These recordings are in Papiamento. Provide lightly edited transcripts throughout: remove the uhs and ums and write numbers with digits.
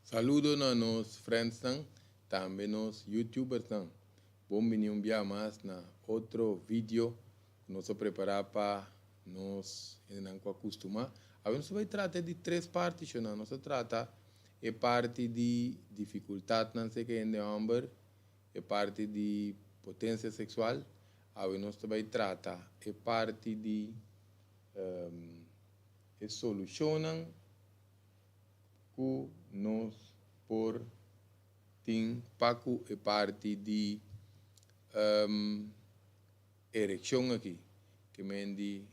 Saludo na nos friendsnan, tambe nos youtubersnan. Bon bini un bia mas na otro video ku nos a prepará pa nos hendenan ku a kustumá. Awe nos ta bai trata di tres parti shonnan. Nos ta trata e parti di difikultatnan serka hende hòmber, e parti di potensia seksual. Awe nos ta bai trata e parti di e solushonnan ku nos por tin pa ku e parti di erekshon aki, ke men di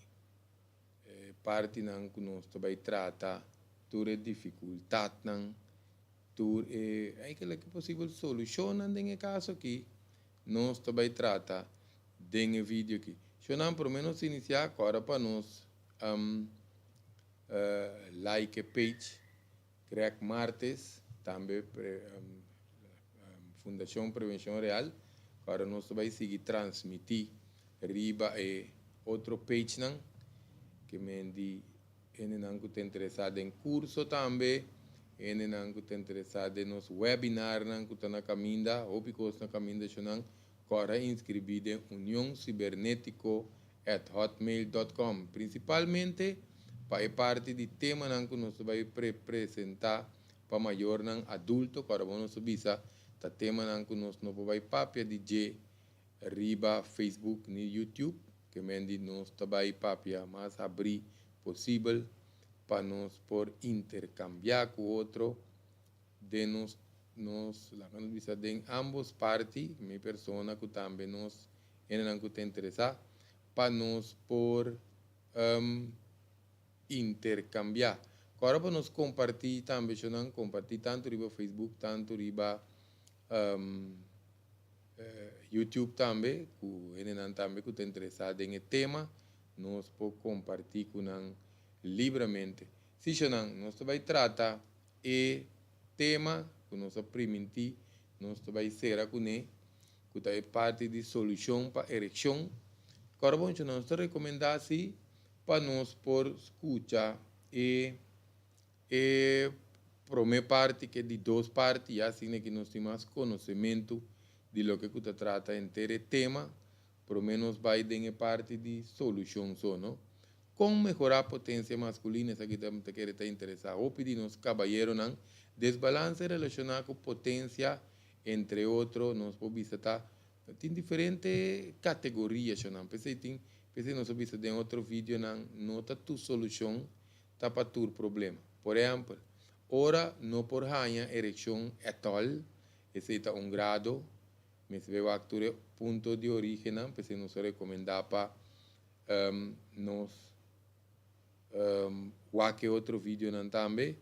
e partinan ku nos ta bai trata tur e difikultatnan, tur e eigenlijk e posibel solushonnan den e kaso aki nos ta bai trata den e video aki. Shonnan, promé nos inisiá, kòrda pa nos like e page Greg Martes, tambe Fundacion Prevencion Real. Awor nos ta bay sigui transmiti riba e otro pagenan ke men di hendenan ku ta interesa den curso tambe, hendenan ku ta interesa den nos webinarnan ku ta na caminda, hopi cos na caminda eshonan. Kòrda inskribí den Union Sibernetiko at hotmail dot com, prinsipalmente pa e parti di temanan ku nos ta bai pre-presentá pa mayornan adulto. Kòrda bo nos ta bisa ta temanan ku nos no por bai papia di dje riba Facebook ni YouTube, ke men di nos ta bai papia mas habrí posibel pa nos por interkambiá ku otro den nos nos laga nos bisa den ambos parti, mi persona ku tambe nos hendenan ku ta interesá, pa nos por interkambiá. Ku ora pa nos kompartí tambe shownan, kompartí tantu riba Facebook, tantu riba YouTube tambe, ku hendenan tambe ku ta interesá den e tema, nos por kompartí ku nan libramente. Sí, shownan, nos ta bai trata e tema ku nos a primintí, nos ta bai sera kuné, ku ta e parti di solushon pa erekshon. Kòrda bon cu nos ta rekomendá si pa nos por skucha e e promé parti ke di dos parti, ya asina ki nos tin mas konosementu di loke ku ta trata henter e tema. Promé nos bai den e parti di solushon so, no? Kon mehorá potensia maskulino? Esaki ta mi ta kere ta interesá hopi di nos kabayeronan. Desbalanse relashoná ku potensia, entre otro, nos por bisa ta tin diferente kategoria shonnan. P'esei tin, p'esei nos a bisa den otro videonan, no ta tur solushon ta pa tur problema. Por ehèmpel, ora no por haña erekshon ètòl, esei ta un grado. Mester bai wak tur e punto di orígennan, p'esei nos a rekomendá pa nos wak e otro videonan tambe.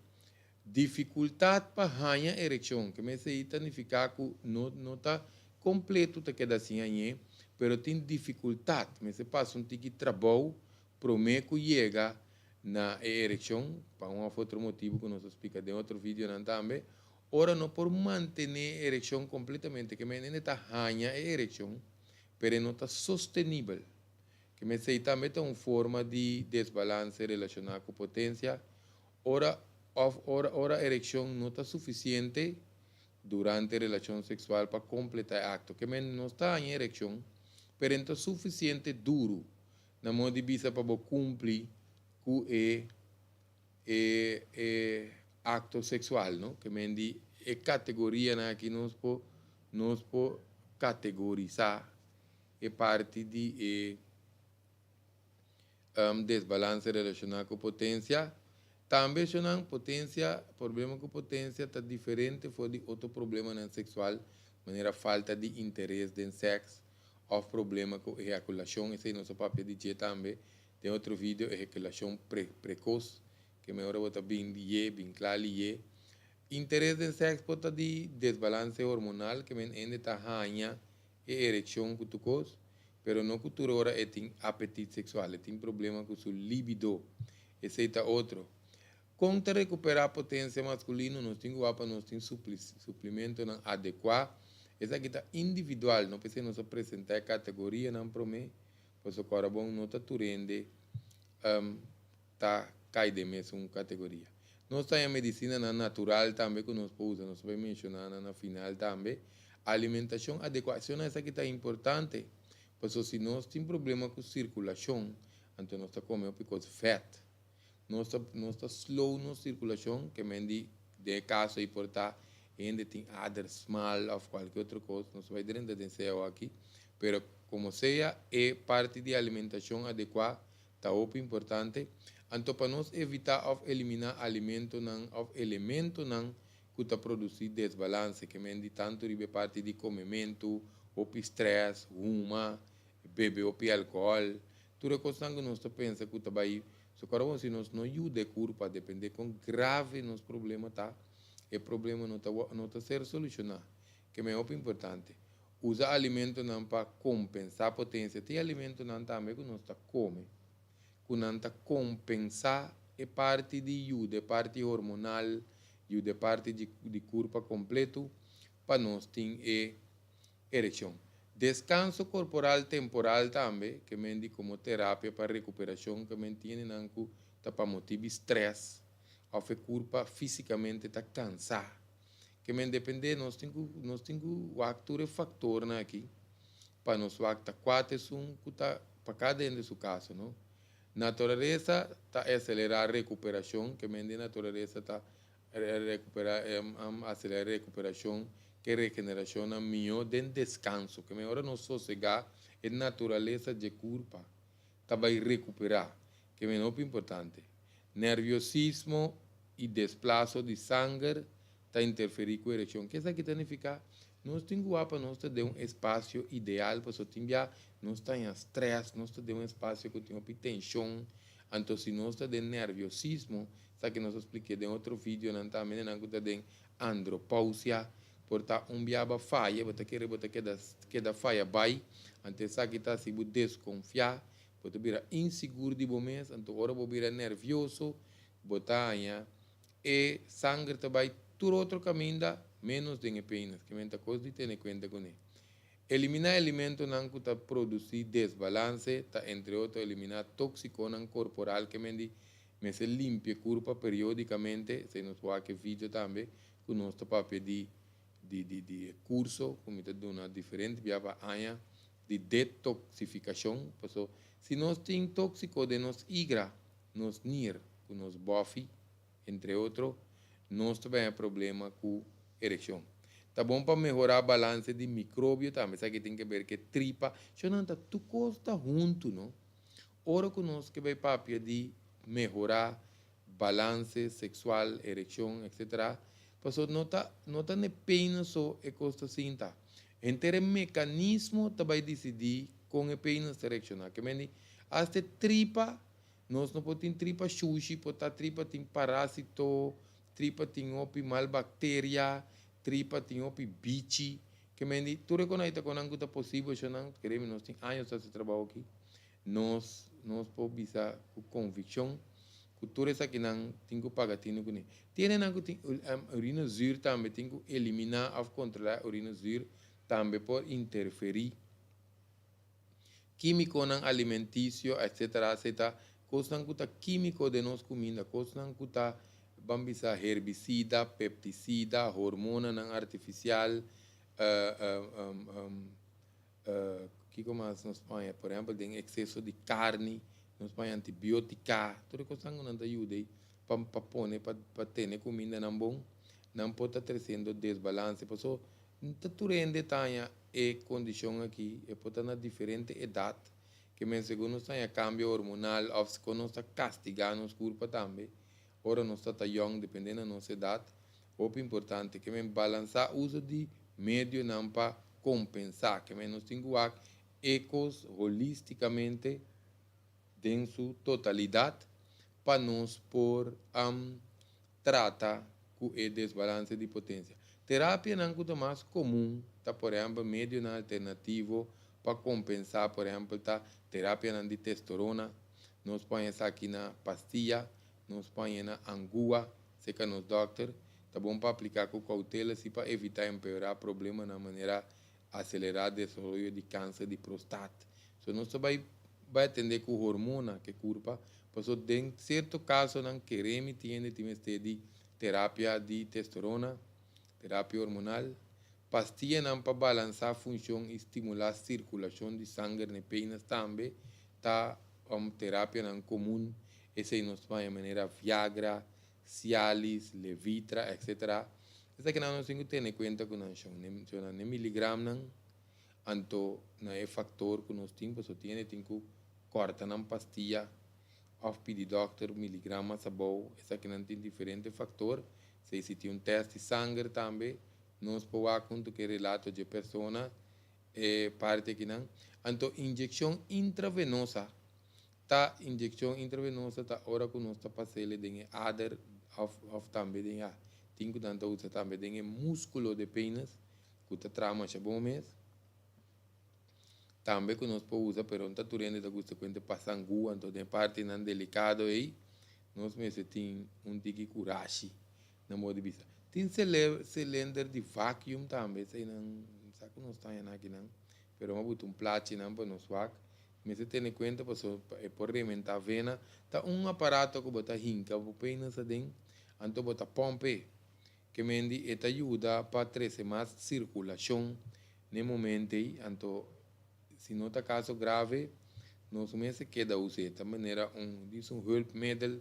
Difikultat pa haña erekshon, ke mester ei ta nifiká ku no no ta kompleto ta keda sin hañ'é, pero tin difikultat, mester pasa un tiki trabou promé ku yega na e erekshon, pa un òf otro motibu ku nos a splika den otro videonan tambe. Ora no por mantené e erekshon kompletamente, ke men hende ta haña e erekshon, pero e no ta sostenibel. Ke mester ei tambe ta un forma di desbalanse relashoná ku potensia, ora òf ora ora erekshon no ta sufisiente durante relashon seksual pa kompletá e akto. Ke men nos ta haña erekshon, pero e no ta sufisiente duru na modo di bisa pa bo kumpli ku e e e akto seksual, no? Ke men di e kategorianan aki nos por nos por kategorisá e parti di e desbalanse relashoná ku potensia. Tambe eshonan potensia, problema ku potensia ta diferente for di otro problemanan seksual manera falta di interes den sèks òf problema ku eyakulashon, esei nos a papia di dje tambe den otro video, eyakulashon prekos, ke mehor bo ta bin liye, bin kla liye. Interes den sèks por ta di desbalanse hormonal, ke men hende ta haña e erekshon ku tur kos, pero no ku tur ora e tin apetit seksual, e tin problema ku su libido. Esei ta otro. Kon ta rekuperá potensia maskulino? Nos tin ku wak pa nos tin suplimentonan adekuá. Esaki ta individual, no p'esei nos a presentá e kategorianan promé, pasobra ku ora bon no ta tur hende ta kai den mesun kategoria. Nos tin medisina natural tambe ku nos por usa, nos ta bai menshoná na final tambe. Alimentashon adekuá, esaki ta importante. Pasobra si nos tin problema ku sirkulashon, anto nos ta kome kos vet. Nos ta slow nos sirkulashon, ke men di den kaso ei por ta hende tin ader smal òf kualke otro kos, nos bai drenta den esei aki, pero komo sea, e parti di alimentashon adekuá ta hopi importante. Anto pa nos evitá òf eliminá alimentonan òf elementonan ku ta produsí desbalanse, ke men di tantu riba parti di komementu, òf stress, huma, bebe òf alkohòl, tur kos ku nos ta pensa ku ta bai. So awor, si nos no yuda kurpa, dependé kon grave nos problema ta, e problema no ta ser solushoná, ke ta hopi importante. Usa alimentonan pa kompensá potensia. Tin alimentonan tambe ku nos ta kome, ku nan ta kompensá e parti di yuda, e parti hormonal, yuda e parti di kurpa kompleto, pa nos tin e erekshon. Deskanso korporal temporal tambe, ke men di komo terapia pa rekuperashon, ke men tin nan ku ta pa motibu stress, òf e kurpa físikamente ta kansá. Ke men dependé, nos tin ku wak tur faktornan aki, pa nos wak ta kua un ku ta pa kada un su kaso, no? Naturalesa ta aselerá rekuperashon, ke men di naturalesa ta rekuperá, aselerá rekuperashon, ku regenerashon mihó den deskanso, ke mihó nos sosegá, e naturalesa di kurpa ta bai rekuperá, ke ta importante. Nerviosismo i desplaso di sanger ta interferí ku erekshon. Kiko esaki ta nifiká? Nos tin ku pa nos tin un espasio ideal, pasobra tin ya nos ta den stress, nos tin un espasio ku tin tenshon, anto si nos ta den nerviosismo, esaki nos a splika den otro video, nan tambe nan ku ta den andropausia, por ta un biaha bo faya, bo ta kere bo ta keda faya bai, anto esaki ta si bo deskonfiá, bo ta bira insigur di bo mes, anto ora bo bira nervioso, bo ta e sanger ta bai tur otro kaminda menos den e penis, ke men ta kos di tene kuenta kuné. Eliminá alimentonan ku ta produsí desbalanse, ta entre otro eliminá tóksikonan korporal, ke men di mester limpia kurpa periódikamente, si nos wak video tambe, ku nos ta papia di kurso, ku ta duna diferente bia pa aña, di detoksifikashon, paso si nos tin tóksiko den nos igra, nos nir, ku nos bofi, entre otro, nos tambe tin problema ku erekshon. Ta bon pa mehorá balanse di mikrobio tambe, esaki tin di ber ku tripa, no ta tur kos ta huntu, no? Ora ku nos ke bai papia di mehorá balanse seksual, erekshon, etc. Paso no ta ne penis so e kos ta sinta. Henter mekanismo ta bai disidí kon e penis ta reakshoná. Ke men hasta tripa, nos no por tin tripa sushi, por ta tripa tin parásito, tripa tin hopi mal bakteria, tripa tin hopi bichi, ke men di tur kon ta kon ta posibel, nan kere nos tin aña hasi trabou aki. Nos por bisa ku konvikshon ku tur esakinan tin ku paga tinu kuné. Tin nan ku tin urina zuur tambe, tin ku eliminá òf kontrolá urina zuur tambe por interferí. Kímikonan alimentisio, etc. Etc. Kosnan ku ta kímiko den nos kuminda, kosnan ku ta ban bisa herbisida, pestisida, hormonanan artifisial, kiko mas nos pone, por ehèmpel, den ekseso di karni, nos pone antibiótika, tur kos nan ta yuda pa pone pa tene kumindanan bon, nan por ta tresiendo desbalanse. Paso ta tur hende ta e kondishon aki, e por ta na diferente edat, ke men segun nos ta kambio hormonal òf ku nos ta kastigá nos kurpa tambe, ora nos ta yong, dependiendo di nos edat, hopi importante, ke men balansá uso di medionan pa kompensá, ke men nos tin ku wak e kos holístikamente den su totalidat pa nos por trata ku e desbalanse di potensia. Terapianan ku ta mas komun, ta por ehèmpel medionan alternativo pa kompensá, por ehèmpel ta terapianan di testosterona, nos por aki na pastia, nos por na angua, serka nos dòkter, ta bon pa apliká ku koutela si pa evitá empeorá problema na manera aselerá desaroyo di kanser di prostat. So nos bai atendé ku hormona ku kurpa. Paso den sierto kasonan kere mi tin hende tin mester di terapia di testosterona, terapia hormonal, pastianan pa balansá funshon i stimulá sirkulashon di sanger na e penis tambe ta terapianan komun. Esei nos ta haña manera Viagra, Cialis, Levitra, etc. Esakinan nos tin ku tene kuenta ku nan shon, ne miligramnan, anto na e faktor ku nos tin, pasobra tin hende tin ku kòrta nan pastia òf pidi dòkter miligram mas abou. Esakinan tin diferente faktor. Si tin un tèst di sanger tambe, nos por wak huntu ku e relato dje persona e parti akinan. Anto inyekshon intravenosa ta inyekshon intravenosa ta ora ku nos ta pas'el den e ader òf tambe den, ya, tin ku nan ta usa tambe den e múskulo di penis ku ta traha masha bon mes. Tambe ku nos por usa, pero no ta tur hende ta gusta ku hende pasa angua, anto den e partinan delikado ei nos mester tin un tiki kurashi na modo di bisa. Tin silender di vacuum tambe, eseinan sa ku nos ta haña nan akinan, pero mi a buta un plachinan pa nos wak. Mester tene kuenta pasobra e por rementá vena. Ta un aparato ku bo ta hinka bo penis aden, anto bo ta pòmp e. Ke mendi e ta yuda pa trese mas sirkulashon n'e momento ei, anto si no ta kaso grave, nos mester keda us'é. Ta manera un, dis un hulpmiddel,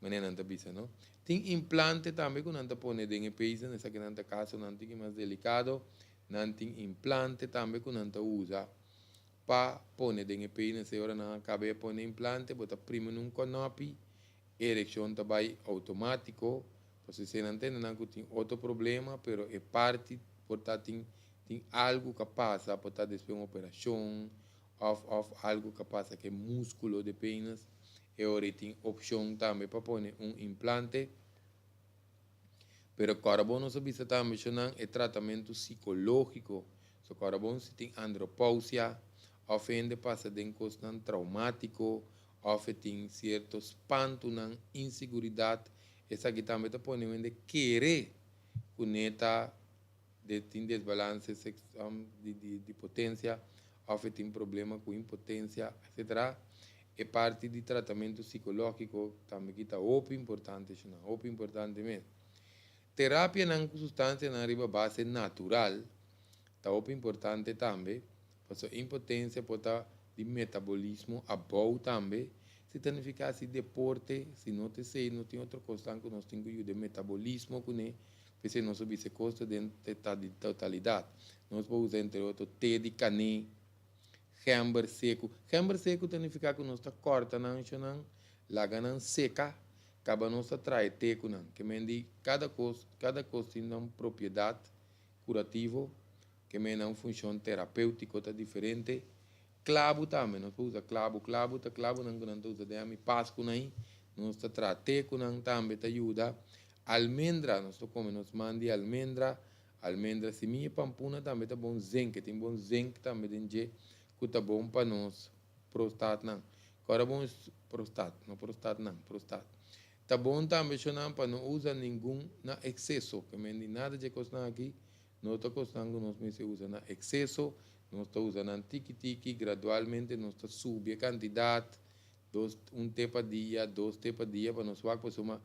manera nan ta bisa, no? Tin implante tambe ku nan ta pone den e peisnan, esakinan ta kasonan tiki mas delikado. Nan tin implante tambe ku nan ta usa pa pone den e penis. E ora nan a kaba e pone implante, bo ta primi un kònòpi, e erekshon ta bai outomátiko. Pasobra esei nan tende nan ku tin otro problema, pero e parti por ta tin algu ku a pasa, por ta despues un operashon òf algu ku a pasa ku e múskulo di penis. E ora ei tin opshon tambe pa pone un implante. Pero kòrda bon nos a bisa tambe shonnan e tratamentu sikológiko. So kòrda bon si tin andropousia òf hende pasa den kosnan traumátiko òf e tin sierto spantunan, insiguridat, esaki tambe ta pone hende kere ku neta de tin desbalanse di potensia òf e tin problema ku impotensia, etcetera. E parti di tratamentu sikológiko tambe ki ta hopi importante, shonnan, hopi importante mes. Terapianan ku sustansianan riba base natural ta hopi importante tambe, pasobra impotensia por ta di metabolismo abou tambe. Si ta nifiká si deporte, si no ta esei, no tin otro kosnan ku nos tin ku yuda e metabolismo kuné. P'esei nos a bisa e kos ta den totalidat. Nos por usa entre otro te di kané, gember seku. Gember seku ta nifiká ku nos ta kòrta nan shonnan, laga nan seka, kaba nos ta traha e te ku nan. Ke men di kada kos tin nan propiedat kurativo, ke men nan funshon terapéutiko ta diferente. Klabu tambe, nos por usa klabu. Klabu ta klabunan ku nan ta usa den ami Pasku nan. Nos ta traha te ku nan tambe ta yuda. Almendra, nos ta kome nos man di almendra. Almendra, simia pampuna tambe ta bon zinc, tin bon zinc tambe den dje ku ta bon pa nos prostatnan. Kòrda bon prostat, no prostatnan, prostat. Ta bon tambe, shonnan, pa no usa ningun na ekseso. Ke men di nada dje kosnan aki no ta kosnan ku nos mester usa na ekseso. Nos ta usa nan tiki tiki, gradualmente nos ta subi e kantidat, dos, un te pa dia, dos te pa dia, pa nos wak, pasobra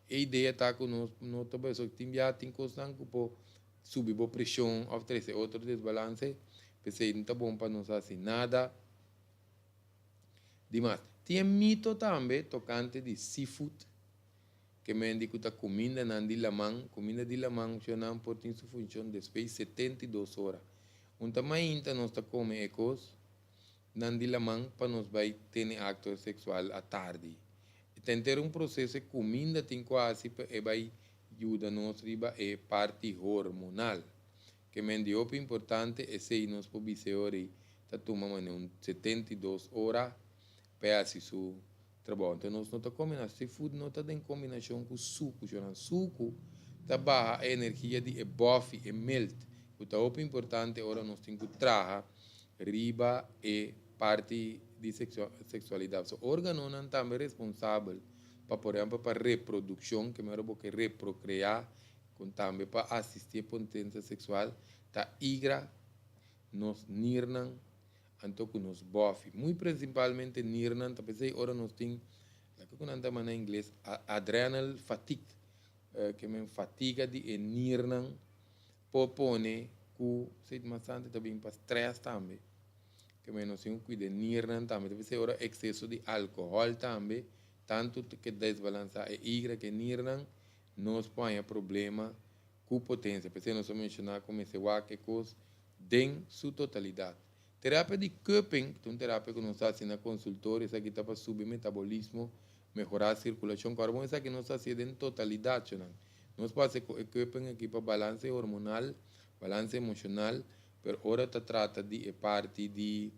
e idea ta ku nos no ta so tin bia tin kosnan ku por subi bo preshon òf trese otro desbalanse. P'esei no ta bon pa nos hasi nada dimas. Tin e mito tambe tokante di seafood, ke men di ku ta kumindanan di laman. Kuminda di laman, shonnan, por tin su funshon despues 72 ora. Un ta mainta nos ta kome e kos nan di laman pa nos bai tene akto seksual atardi. Ta henter un proseso e kuminda tin ku hasi pa e bai yuda nos riba e parti hormonal. Ke men di hopi importante esei nos por bisa e ora ei ta tuma manera un 72 ora pa e hasi su trabou. Anto nos no ta kombiná seafood, no ta den kombinashon ku suku, shonnan. Suku ta baha e energia di e bòfi, e milt, ku ta hopi importante ora nos tin ku traha riba e parti di seksualidat. So órganonan tambe responsabel pa, por ehèmpel, pa reprodukshon, ke mero bo ke reprokreá, ku tambe pa asistí e potensia seksual, ta igra, nos nirnan, anto ku nos bòfi. Muy prinsipalmente nirnan, ta p'esei ora nos tin Loke ku nan ta yama na ingles adrenal fatigue, ke men fatiga di e nirnan por pone ku esei mas tantu ta bin pa stress tambe. Ke men nos tin ku kuida e nirnan tambe. Ta bisa ora ekseso di alkohòl tambe tantu ke desbalansá e igra ku e nirnan nos por haña problema ku potensia. P'esei nos a menshoná ku mester wak e kos den su totalidat. Terapia di cupping ta un terapia ku nos ta hasi na konsultorio. Esaki ta pa subi metabolismo, mehorá sirkulashon. Kòrda bon esaki nos ta hasié den totalidat, shonnan. Nos por hasi ku e cupping aki pa balanse hormonal, balanse emoshonal, pero ora ta trata di e parti di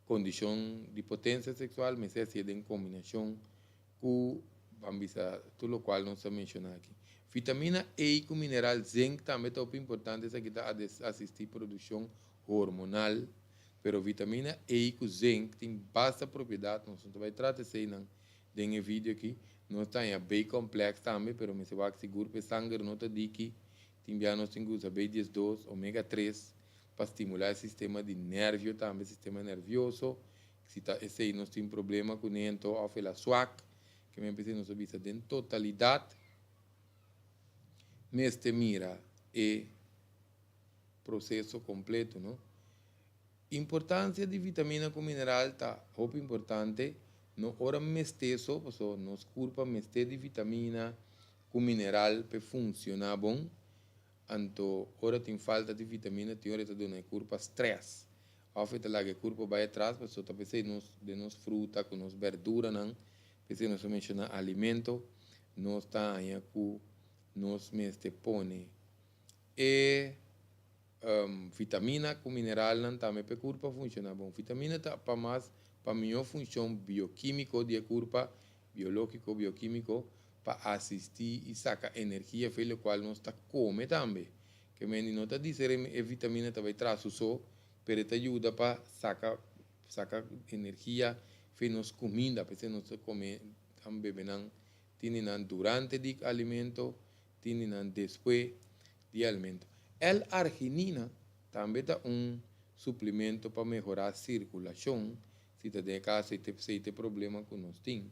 kondishon di potensia seksual mester hasié den kombinashon ku ban bisa tur lokual nos a menshoná aki. Vitamina E ku mineral zinc tambe ta hopi importante, esaki ta asistí produkshon hormonal, pero vitamina E ku zinc tin basta propiedat, nos no ta bai trata eseinan den e video aki. Nos ta haña B-complex tambe, pero mester wak sigur pa e sanger no ta diki, tin bia nos tin ku usa B12, omega 3 pa stimulá e sistema di nervio tambe, sistema nervioso. Si ta esei nos tin problema kuné anto òf el a swak, ke men p'esei nos a bisa den totalidat mester mira e proseso kompleto, no. Importansia di vitamina ku mineral ta hopi importante, no ora mester so, pasobra nos kurpa mester di vitamina ku mineral p'e funshoná bon, anto ora tin falta di vitamina tin ora e ta duna e kurpa strès. Òf e ta laga e kurpo bai atras pasobra ta p'esei nos den nos fruta ku nos bèrduranan, p'esei nos a menshoná alimento, nos ta haña ku nos mester pone e vitamina ku mineralnan tambe pa e kurpa funshoná bon. Vitamina ta pa mas pa mihó funshon biokímiko di e kurpa, biológiko, biokímiko, pa asistí i saka energia fe lokual nos ta kome tambe. Ke men di no ta diseré e vitamina ta bai tras su so, pero e ta yuda pa saka saka energia fe nos kuminda. P'esei nos ta kome nan bebe nan tini nan durante di alimento, tini nan despues di alimento. L-arginina tambe ta un suplemento pa mehorá sirkulashon, si ta den e kaso esei ta e problema ku nos tin.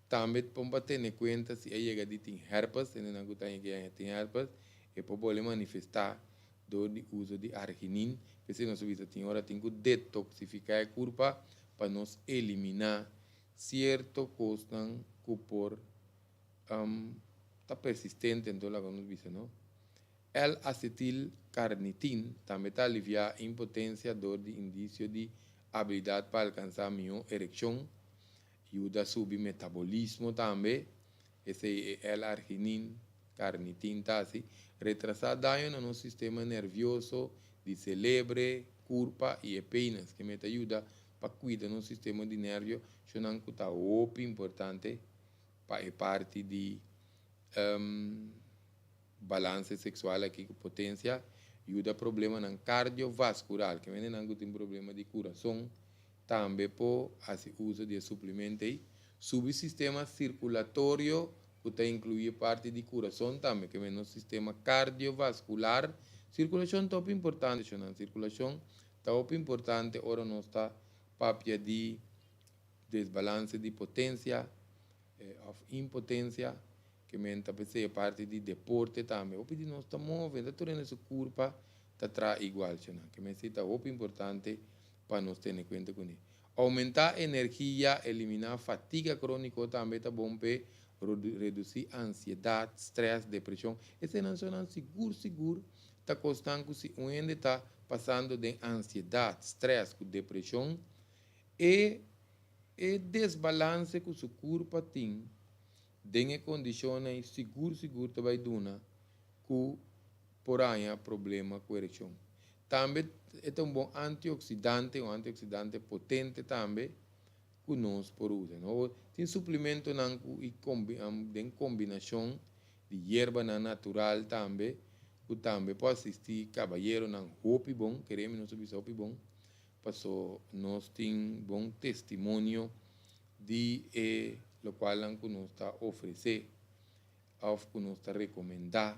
Tambe pon pa tene kuenta si a yega di tin herpes, hendenan ku ta yega tin herpes, e por bole manifestá dor di uso di arginin. P'esei nos a bisa tin ora tin ku detoksifiká e kurpa pa nos eliminá sierto kosnan ku por ta persistente, anto laga nos bisa no. L-acetyl-carnitin tambe ta aliviá impotensia dor di indisio di abilidat pa alkansá mihó erekshon. Yuda subi metabolismo tambe, esei e L-arginin, carnitin ta hasi, retrasá daño na nos sistema nervioso di selebre, kurpa i e penas, ke meta yuda pa kuida nos sistema di nervio, shonnan ku ta hopi importante pa e parti di balanse seksual aki ku potensia, yuda problemanan kardiovaskural, ke mendenan ku tin problema di kurason, Tambe por hasi uso di e suplemento ei. Subi sistema sirkulatorio ku ta inkluí e parti di kurason tambe, ke men nos sistema kardiovaskular. Sirkulashon ta hopi importante, shonnan. Sirkulashon ta hopi importante ora nos ta papia di desbalanse di potensia òf impotensia, ke men ta p'esei e parti di deporte tambe. Hopi di nos ta move, ta tur hende su kurpa ta traha igual, shonnan. Ke men esei ta hopi importante pa nos tene kuenta kuné. Oumentá energia, eliminá fatiga króniko tambe ta bon p'e redusí ansiedat, strès, depreshon. Eseinan sonan sigur sigur ta kosnan ku si un hende ta pasando den ansiedat, strès ku depreshon, e e desbalanse ku su kurpa tin den e kondishonnan ei sigur sigur ta bai duna ku por haña problema ku erekshon. Tambe e ta un bon antioksidante, un antioksidante potente tambe ku nos por usa. No tin suplementonan ku i den kombinashon di yerbanan natural tambe ku tambe por asistí kabayeronan hopi bon, kere mi nos a bisa hopi bon, paso nos tin bon testimonio di e lokualnan ku nos ta ofresé òf ku nos ta rekomendá.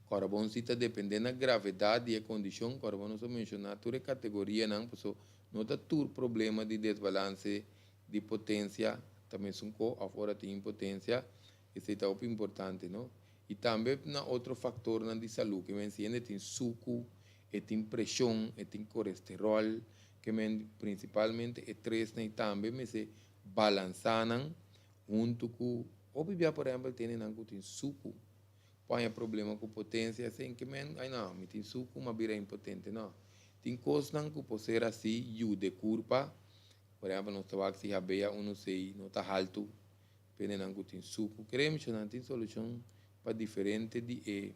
Kòrabon si ta dependé na gravedat di e kondishon. Kòrabon nos a menshoná tur e kategorianan, paso No ta tur problema di desbalanse di potensia ta mesun ko òf ora tin impotensia, esei ta hopi importante, no? I tambe na otro faktornan di salú, ke men si hende tin suku, e tin preshon, e tin kolesteròl, ke men prinsipalmente e tresnan i tambe mester balansá nan huntu ku hopi bia por ehèmpel tene nan ku tin suku por haña problema ku potensia esei ke men ai no mi tin suku mi a bira impotente no tin kosnan ku por ser asi yuda e kurpa por ehèmpel nos ta wak si habea unu sei no ta haltu pene nan ku tin suku kere mi nan tin solushon pa diferente di e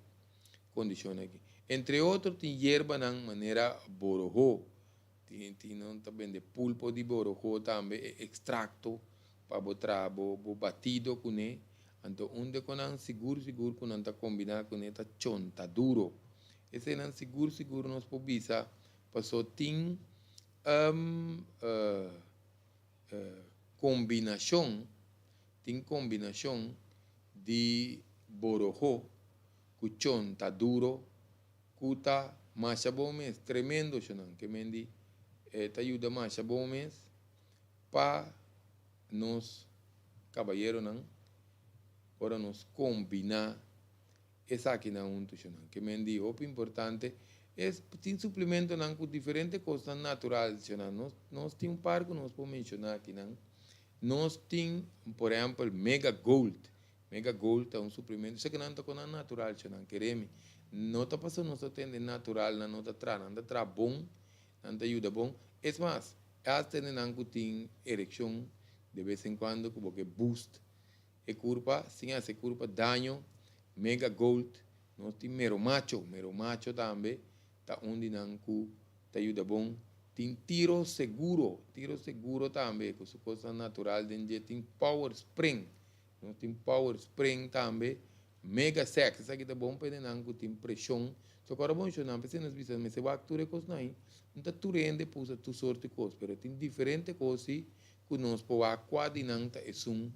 kondishonnan aki entre otro tin yerbanan manera boroho. Tin tin nan ta bende pulpo di borojo tambe e ekstrakto pa bo traha bo bo batido kuné. Anto un de ku nan sigur sigur ku nan ta kombiná kuné ta chontaduro. Eseinan sigur sigur nos por bisa paso tin kombinashon tin kombinashon di borojo ku chontaduro Ku ta masha bon mes, tremendo shonan, ke men di e ta yuda masha bon mes pa nos kabayeronan ora nos kombiná esakinan huntu shonan. Ke men di hopi importante es tin suplementonan ku diferente kosnan natural shonan. Nos nos tin un par ku nos por menshoná akinan. Nos tin por ehèmpel Mega Gold. Mega Gold ta un suplemento, esaki nan ta con nan natural cha nan kere mi. No ta pasobra nos ta tende natural nan no ta traha, nan ta traha bon, nan ta yuda bon. Es mas, e tende nan cu tin ereccion de bes en cuando cu bo ke boost e curpa sin haci e curpa daño, Mega Gold, nos tin Mero Macho, Mero Macho tambe ta un di nan cu ta yuda bon. Tin Tiro Seguro, Tiro Seguro tambe cu su cosnan natural den dje, tin Power Spring. Nos tin Power Spring tambe, Mega Sex, esaki ta bon pa hendenan ku tin preshon. So ku ora bo menshoná, p'esei nos bisa mester wak tur e kosnan ei. No ta tur hende por usa tur sorti kos, pero tin diferente kos si ku nos por wak kua di nan ta esun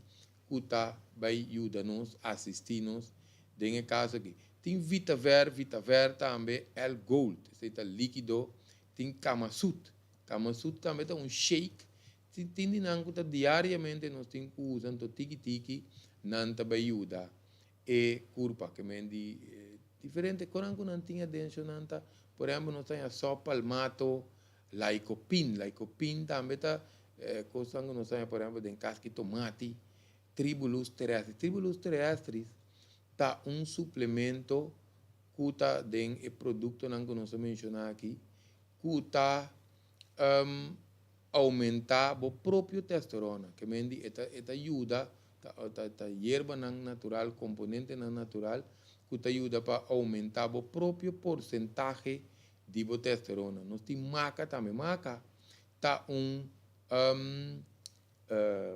ku ta bai yuda nos, asistí nos den e kaso aki. Tin Vitaver, Vitaver tambe, El Gold, esei ta líkido. Tin Kamasut, Kamasut tambe ta un shake. Si tin di nan ku ta diariamente nos tin ku usa anto tiki tiki nan ta bai yuda e kurpa ke men di diferente konan ku nan tin aden nan ta por ehempel nos ta haña sò palmato, laikopin, laikopin tambe ta kosnan ku nos ta haña por ehempel den kaski tomati, tribulus terrestris, tribulus terrestris ta un suplemento ku ta den e produktonan ku nos a menshoná aki ku ta Oumentá bo propio testosterona, ke men di e ta e ta yuda, ta ta ta yerbanan natural, komponentenan natural ku ta yuda pa oumentá bo propio porsentahe di bo testosterona. Nos tin maka tambe, maka ta un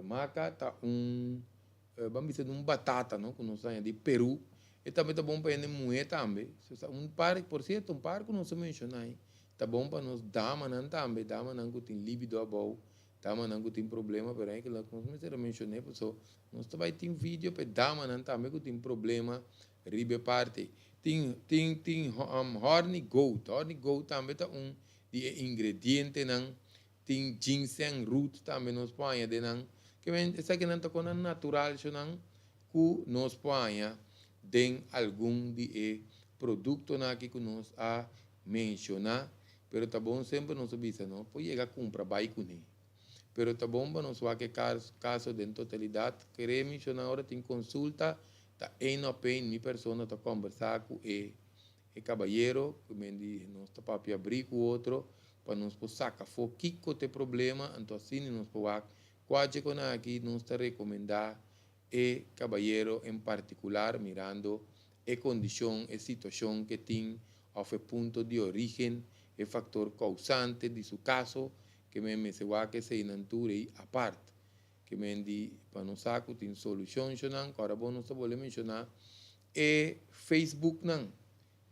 maka ta un ban bisa un batata no ku nos haña di Peru, e tambe ta bon pa hende muhé tambe, un par, por sierto un par ku nos a menshoná ei Ta bon pa nos damanan tambe, damanan ku tin libido abou, damanan ku tin problema, pero eigenlijk nos mester a menshoné paso nos ta bai tin video pa e damanan tambe ku tin problema riba e parti. Tin tin tin horny goat, horny goat tambe ta un di e ingredientenan, tin ginseng root tambe nos por haña den nan, ke men esakinan ta konan natural shonan ku nos por haña den algun di e produktonan aki ku nos a menshoná, pero ta bon semper nos a bisa no por yega kumpra bai kuné. Pero ta bon pa nos wak e kaso den totalidat. Kere menshoná ora tin konsulta ta één op één mi persona ta kòmbersá ku e e kabayero ku men di nos ta papia abrí ku otro pa nos por saka afó kiko ta e problema anto asina nos por wak kua dje-konan aki nos ta rekomendá e kabayero en partikular mirando e kondishon, e situashon ke tin òf e punto di orígen, e faktor kousante di su kaso, ke men mester wak eseinan tur ei apart. Ke men di pa nos sa ku tin solushon shonnan, ku ora bo nos ta bolbe menshoná e Facebooknan,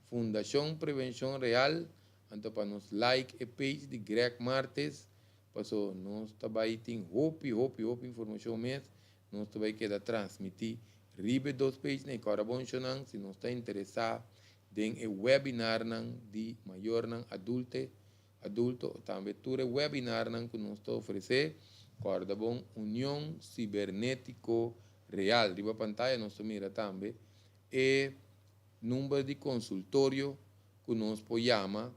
Fundashon Prevenshon Real, anto pa nos like e page di Greg Martes, paso nos ta bai tin hopi hopi hopi informashon mes. Nos ta bai keda transmití riba e dos pagina i kòrda bon shonnan si nos ta interesá den e webinarnan di mayornan adulte. Adulto, tambe tur e webinarnan ku nos ta ofresé. Kòrda bon, Union Sibernétiko Real. Riba pantaya nos ta mira tambe e number di konsultorio ku nos por yama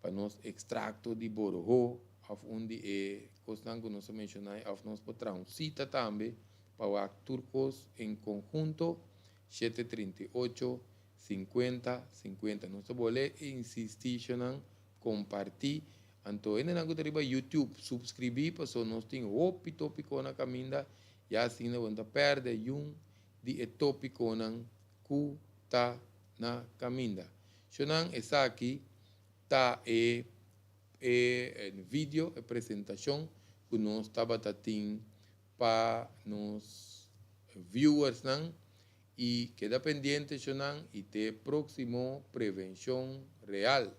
pa nos ekstrakto di borohó òf un di e kosnan ku nos a menshoná òf nos por traha un sita tambe pa wak tur kos en konhunto, 738 50 50. Nos ta bolbe insistí, nan, kompartí. Anto, hendenan ku ta riba YouTube, suskribí, paso nos tin hopi tópiko na kaminda, ya asina bo no ta pèrdè niun di e tópikonan ku ta na kaminda. Shonan, esaki ta e video, e presentashon ku nos tabata tin pa nos viewers nan i keda pendiente, shonan, i te próksimo Prevenshon Real.